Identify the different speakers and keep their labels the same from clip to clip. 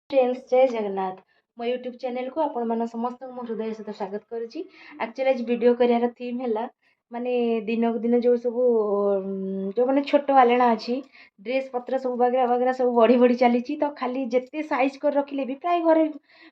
Speaker 1: Friends, ଜୟ ଜଗନ୍ନାଥ। ମୋ YouTube ଚ୍ୟାନେଲ୍କୁ ଆପଣମାନ ସମସ୍ତଙ୍କୁ ମୋ ହୃଦୟ ସହିତ ସ୍ୱାଗତ କରୁଛି। ଆକ୍ଚୁଆଲି ଆଜି ଭିଡ଼ିଓ କରିବାର ଥିମ୍ ହେଲା, ମାନେ ଦିନକୁ ଦିନ ଯେଉଁ ସବୁ ଯେଉଁମାନେ ଛୋଟ ଆଲେଣା ଅଛି, ଡ୍ରେସ୍ ପତ୍ର ସବୁ ବଗେରା ବଗେରା ସବୁ ବଢ଼ି ବଢ଼ି ଚାଲିଛି। ତ ଖାଲି ଯେତେ ସାଇଜ୍ କରି ରଖିଲେ ବି, ପ୍ରାୟ ଘରେ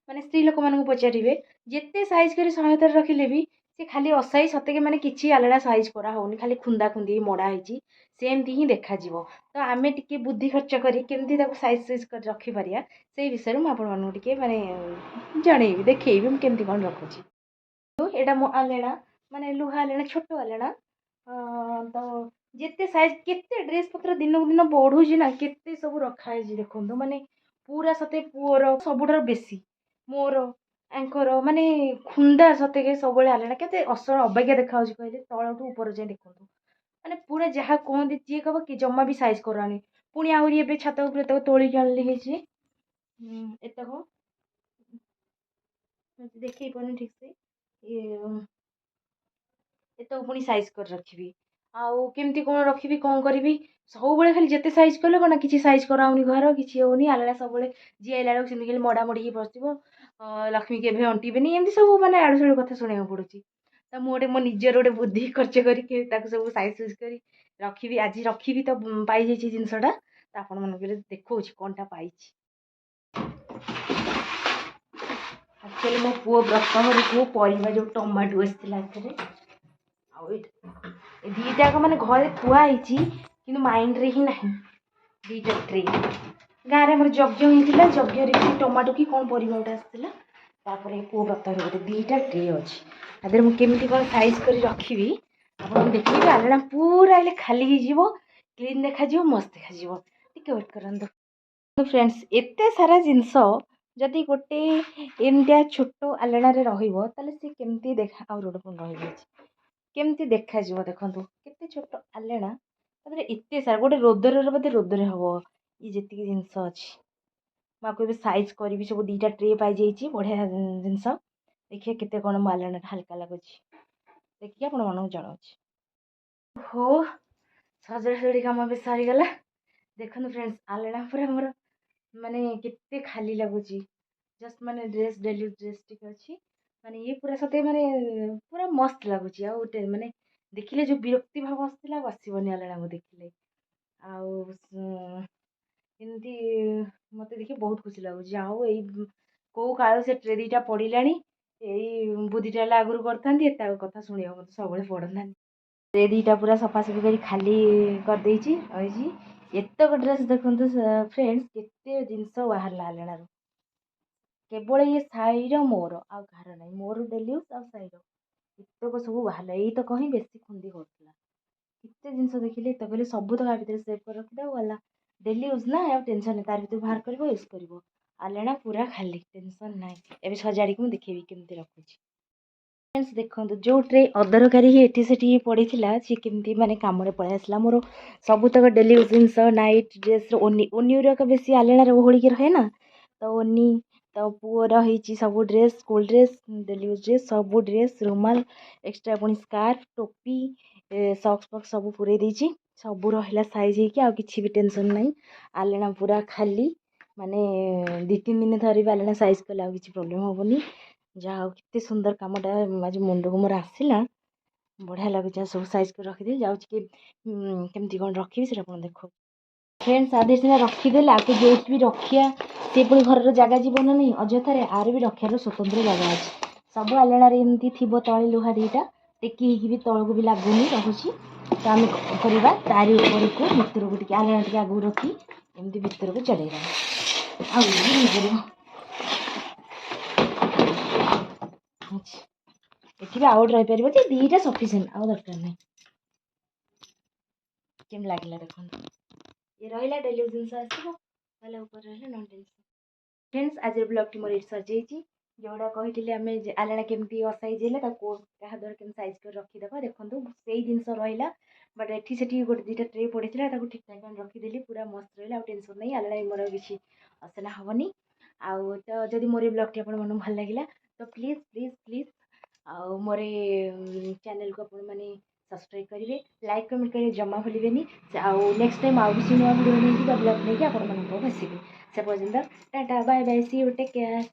Speaker 1: ମାନେ ସ୍ତ୍ରୀ ଲୋକମାନଙ୍କୁ ପଚାରିବେ, ଯେତେ ସାଇଜ୍ କରି ସହାୟତାରେ ରଖିଲେ ବି ସେ ଖାଲି ଅସାଇଜ୍ ସତେକି, ମାନେ କିଛି ଆଲେଣା ସାଇଜ୍ କରା ହେଉନି, ଖାଲି ଖୁନ୍ଦା ଖୁନ୍ଦି ମଡ଼ା ହେଇଛି, ସେମିତି ହିଁ ଦେଖାଯିବ। ତ ଆମେ ଟିକେ ବୁଦ୍ଧି ଖର୍ଚ୍ଚ କରି କେମିତି ତାକୁ ସାଇଜ୍ ସାଇଜ୍ କରି ରଖିପାରିବା, ସେଇ ବିଷୟରେ ମୁଁ ଆପଣମାନଙ୍କୁ ଟିକେ ମାନେ ଜଣେଇବି, ଦେଖେଇବି ମୁଁ କେମିତି କ'ଣ ରଖୁଛି। ଏଇଟା ମୋ ଆଲେଣା, ମାନେ ଲୁହା ଆଲେଣା, ଛୋଟ ଆଲେଣା। ତ ଯେତେ ସାଇଜ୍, କେତେ ଡ୍ରେସ୍ ପତ୍ର ଦିନକୁ ଦିନ ବଢ଼ୁଛି ନା, କେତେ ସବୁ ରଖା ହେଇଛି ଦେଖନ୍ତୁ। ମାନେ ପୁରା ସତେ ପୁଅର ସବୁଠାରୁ ବେଶୀ, ମୋର, ଆଙ୍କର, ମାନେ ଖୁନ୍ଦା ସତେକି ସବୁବେଳେ ଆଲେଣା କେତେ ଅସର ଅବାଗିଆ ଦେଖାଯାଉଛି କହିଲେ। ତଳଠୁ ଉପର ଯାଏଁ ଦେଖନ୍ତୁ, ମାନେ ପୁରା ଯାହା କୁହନ୍ତି, ଯିଏ କହିବ କି ଜମା ବି ସାଇଜ୍ କରାନି। ପୁଣି ଆହୁରି ଏବେ ଛାତ ଉପରେ ତାକୁ ତୋଳିକି ଆଣିଲି, ହେଇଛି ଏତକ ଦେଖେଇ ପାରୁନି ଠିକ୍ସେ। ଇଏ ଏତକ ପୁଣି ସାଇଜ୍ କରି ରଖିବି, ଆଉ କେମିତି କ'ଣ ରଖିବି, କ'ଣ କରିବି? ସବୁବେଳେ ଖାଲି ଯେତେ ସାଇଜ୍ କଲେ କ'ଣ କିଛି ସାଇଜ୍ କରାହେଉନି, ଘର କିଛି ହେଉନି। ଆଲେଣା ସବୁବେଳେ ଯିଏ ଆଇଲା ବେଳକୁ ସେମିତି ଖାଲି ମଡ଼ାମଡ଼ି ହେଇକି ବସିଥିବ, ଲକ୍ଷ୍ମୀ କେବେ ଅଣ୍ଟିବେନି, ଏମିତି ସବୁ ମାନେ ଆଡ଼ୁ ସାଡ଼ୁ କଥା ଶୁଣିବାକୁ ପଡ଼ୁଛି। ତ ମୁଁ ଗୋଟେ ମୋ ନିଜର ଗୋଟେ ବୁଦ୍ଧି ଖର୍ଚ୍ଚ କରିକି ତାକୁ ସବୁ ସାଇଜ୍ ସାଇଜ୍ କରି ରଖିବି, ଆଜି ରଖିବି। ତ ପାଇଯାଇଛି ଜିନିଷଟା, ତ ଆପଣମାନଙ୍କୁ ଦେଖାଉଛି କ'ଣଟା ପାଇଛି। ଆକ୍ଚୁଆଲି ମୋ ପୁଅ ବ୍ରତ ଘରକୁ ପରିବା ଯେଉଁ ଟମାଟୋ ଆସିଥିଲା ଏଥିରେ, ଆଉ ଏଇଟା ଏ ଦୁଇଟା ଯାକ ମାନେ ଘରେ ଥୁଆ ହେଇଛି କିନ୍ତୁ ମାଇଣ୍ଡରେ ହିଁ ନାହିଁ। ଦୁଇଟା ଟ୍ରେ ଗାଁରେ ଆମର ଯଜ୍ଞ ହେଇଥିଲା, ଯଜ୍ଞରେ ବି ଟମାଟୋ କି କ'ଣ ପରିବା ଗୋଟେ ଆସିଥିଲା। ତାପରେ ପୁଅ ବ୍ରତଘର ଗୋଟେ ଦୁଇଟା ଟ୍ରେ ଅଛି। ତା ଦେହରେ ମୁଁ କେମିତି କ'ଣ ସାଇଜ୍ କରି ରଖିବି ଆପଣଙ୍କୁ ଦେଖିବି। ଆଲଣା ପୁରା ହେଲେ ଖାଲି ହେଇଯିବ, କ୍ଲିନ୍ ଦେଖାଯିବ, ମସ୍ତ ଦେଖାଯିବ। ଟିକେ ୱେଟ୍ କରନ୍ତୁ ଫ୍ରେଣ୍ଡସ୍। ଏତେ ସାରା ଜିନିଷ ଯଦି ଗୋଟେ ଏମିତିଆ ଛୋଟ ଆଲଣାରେ ରହିବ, ତାହେଲେ ସେ କେମିତି ଦେଖା, ଆଉ ଗୋଟେ ପୁଣି ରହିଯାଇଛି, କେମିତି ଦେଖାଯିବ ଦେଖନ୍ତୁ। କେତେ ଛୋଟ ଆଲେଣା, ତା ଦେହରେ ଏତେ ସାରା, ଗୋଟେ ରୋଦରରେ ବୋଧେ ରୋଦରେ ହେବ ଇଏ ଯେତିକି ଜିନିଷ ଅଛି। ମୁଁ ଆକୁ ଏବେ ସାଇଜ୍ କରିବି ସବୁ। ଦୁଇଟା ଟ୍ରେ ପାଇଯାଇଛି, ବଢ଼ିଆ ଜିନିଷ। ଦେଖିବା କେତେ କ'ଣ ମୋ ଆଲେଣାଟା ହାଲକା ଲାଗୁଛି, ଦେଖିକି ଆପଣମାନଙ୍କୁ ଜଣାଉଛି। ହୋ, ସଜଡ଼ା ସଜଡ଼ି କାମ ଏବେ ସରିଗଲା। ଦେଖନ୍ତୁ ଫ୍ରେଣ୍ଡସ୍, ଆଲେଣା ପୁରା ମୋର ମାନେ କେତେ ଖାଲି ଲାଗୁଛି। ଜଷ୍ଟ ମାନେ ଡ୍ରେସ୍, ଡେଲି ଡ୍ରେସ୍ ଟିକେ ଅଛି, ମାନେ ଇଏ ପୁରା ସତେ ମାନେ ପୁରା ମସ୍ତ ଲାଗୁଛି। ଆଉ ଗୋଟେ ମାନେ ଦେଖିଲେ ଯେଉଁ ବିରକ୍ତି ଭାବ ଆସୁଥିଲା, ଆଉ ଆସିବନି ଆଲେଣାକୁ ଦେଖିଲେ। ଆଉ ଏମିତି ମୋତେ ଦେଖି ବହୁତ ଖୁସି ଲାଗୁଛି। ଆଉ ଏଇ କେଉଁ କାଳରୁ ସେ ଟ୍ରେ ଦୁଇଟା ପଡ଼ିଲାଣି, ଏଇ ବୁଦ୍ଧିଟା ହେଲେ ଆଗରୁ କରିଥାନ୍ତି, ଏତେ ଆଉ କଥା ଶୁଣିବାକୁ ମୋତେ ସବୁବେଳେ ପଡ଼ନ୍ତାନି। ଟ୍ରେ ଦୁଇଟା ପୁରା ସଫାସଫି କରି ଖାଲି କରିଦେଇଛି, ରହିଛି ଏତକ ଡ୍ରେସ୍। ଦେଖନ୍ତୁ ଫ୍ରେଣ୍ଡସ୍, କେତେ ଜିନିଷ ବାହାରିଲା ଆଲେଣାରୁ। କେବଳ ଇଏ ସାଇର, ମୋର, ଆଉ କାହାର ନାହିଁ। ମୋର ଡେଲି ୟୁଜ୍ ଆଉ ସାଇର ଏତକ ସବୁ ବାହାରିଲା। ଏଇତକ ହିଁ ବେଶୀ ଖୁନ୍ଦି କରୁଥିଲା। କେତେ ଜିନିଷ ଦେଖିଲେ, ଏତକ କହିଲେ ସବୁ ତ ଆ ଭିତରେ ସେଭ୍ କରି ରଖିଦେବ, ଗଲା। ଡେଲି ୟୁଜ୍ ନା, ଆଉ ଟେନସନ୍ ନାହିଁ। ତାର ଭିତରୁ ବାହାର କରିବ, ୟୁଜ୍ କରିବ। ଆଲେଣା ପୁରା ଖାଲି, ଟେନସନ୍ ନାହିଁ। ଏବେ ସଜାଡ଼ିକି ମୁଁ ଦେଖେଇବି କେମିତି ରଖୁଛି। ଫ୍ରେଣ୍ଡସ୍ ଦେଖନ୍ତୁ, ଯେଉଁ ଟ୍ରେ ଅଦରକାରୀ ହିଁ ଏଠି ସେଠି ପଡ଼ିଥିଲା, ସିଏ କେମିତି ମାନେ କାମରେ ପଳେଇ ଆସିଲା। ମୋର ସବୁତକ ଡେଲି ୟୁଜ୍ ଜିନିଷ, ନାଇଟ୍ ଡ୍ରେସ୍ର ଓନି, ଓନି ଗୁଡ଼ାକ ବେଶୀ ଆଲେଣାରେ ଓହଳିକି ରହେ ନା, ତ ଓନି, ତ ପୁଅର ହେଇଛି ସବୁ dress, school dress, daily use dress, ସବୁ ଡ୍ରେସ୍, ରୁମାଲ, ଏକ୍ସଟ୍ରା ପୁଣି ସ୍କାର୍ଫ, ଟୋପି, ସକ୍ସ ଫକ୍ସ ସବୁ ପୂରେଇ ଦେଇଛି। ସବୁ ରହିଲା ସାଇଜ୍ ହେଇକି, ଆଉ କିଛି ବି ଟେନସନ୍ ନାହିଁ। ଆଲେଣା ପୁରା ଖାଲି, ମାନେ 2-3 ଦିନ ଧରି ବି ଆଲେଣା ସାଇଜ୍ କଲେ ଆଉ କିଛି ପ୍ରୋବ୍ଲେମ୍ ହେବନି। ଯାହା ହଉ, କେତେ ସୁନ୍ଦର କାମଟା ଆଜି ମୁଣ୍ଡକୁ ମୋର ଆସିଲା, ବଢ଼ିଆ ଲାଗୁଛି। ଆଉ ସବୁ ସାଇଜ୍ କରି ରଖିଦେବି, ଯାଉଛି କି କେମିତି କ'ଣ ରଖିବି ସେଇଟା ଆପଣ ଦେଖ ଫ୍ରେଣ୍ଡସ୍। ଆଦେହ ସିନା ରଖିଦେଲେ, ଆକୁ ଯେଉଁଠି ବି ରଖିବା ସେ ପୁଣି ଘରର ଜାଗା ଯିବ ନା ନାହିଁ ଅଯଥାରେ। ଆର ବି ରଖିବାର ସ୍ୱତନ୍ତ୍ର ଜାଗା ଅଛି। ସବୁ ଆଲେଣାରେ ଏମିତି ଥିବ, ତଳେ ଲୁହା ଦୁଇଟା ଟେକି ହେଇକି ବି ତଳକୁ ବି ଲାଗୁନି, ରହୁଛି। ତ ଆମେ କ'ଣ କରିବା, ତାରି ଉପରକୁ ଭିତରକୁ ଟିକେ ଆଲେଣା ଟିକେ ଆଗକୁ ରଖି ଏମିତି ଭିତରକୁ ଚଢ଼େଇଦେବା, ଆଉ ବି ହେଇପାରିବ। ଏଠି ବି ଆଉ ଗୋଟେ ରହିପାରିବ ଯେ, ଦୁଇଟା ସଫିସିଏଣ୍ଟ, ଆଉ ଦରକାର ନାହିଁ। କେମିତି ଲାଗିଲା ଦେଖନ୍ତୁ। ଇଏ ରହିଲା ଡେଲି ଜିନିଷ ଆସିବ, ତାହେଲେ ଉପରେ ରହିଲା ନନ୍ ଟେନସନ୍। ଫ୍ରେଣ୍ଡସ୍, ଆଜିର ବ୍ଲଗ୍ଟି ମୋର ଏଇଠି ସରିଯାଇଛି। ଯେଉଁଟା କହିଥିଲି ଆମେ ଆଲେଣା କେମିତି ଅସାଇଜ୍ ହେଲେ ତାକୁ କାହା ଦ୍ୱାରା କେମିତି ସାଇଜ୍ କରି ରଖିଦେବା, ଦେଖନ୍ତୁ ସେଇ ଜିନିଷ ରହିଲା। ବଟ୍ ଏଠି ସେଠି ଗୋଟେ ଦୁଇଟା ଟ୍ରେ ପଡ଼ିଥିଲା, ତାକୁ ଠିକ୍ ଠାକ୍ କରି ରଖିଦେଲି, ପୁରା ମସ୍ତ ରହିଲା, ଆଉ ଟେନସନ୍ ନାହିଁ। ଆଲେଣା ବି ମୋର କିଛି ଅସନା ହେବନି। ଆଉ ତ ଯଦି ମୋର ଏ ବ୍ଲଗ୍ଟି ଆପଣମାନଙ୍କୁ ଭଲ ଲାଗିଲା, ତ ପ୍ଲିଜ୍ ପ୍ଲିଜ୍ ପ୍ଲିଜ୍ ଆଉ ମୋର ଏ ଚ୍ୟାନେଲ୍କୁ ଆପଣମାନେ ସବସ୍କ୍ରାଇବ୍ କରିବେ, ଲାଇକ୍, କମେଣ୍ଟ କରିବେ ଜମା ଭୁଲିବେନି। ଆଉ ନେକ୍ସଟ ଟାଇମ୍ ଆଉ କିଛି ନୂଆ ଭିଡ଼ିଓ ନେଇକି ବା ବ୍ଲଗ୍ ନେଇକି ଆପଣମାନଙ୍କ ପାଖକୁ ଆସିବି। ସେ ପର୍ଯ୍ୟନ୍ତ tata, bye bye, see you, take care.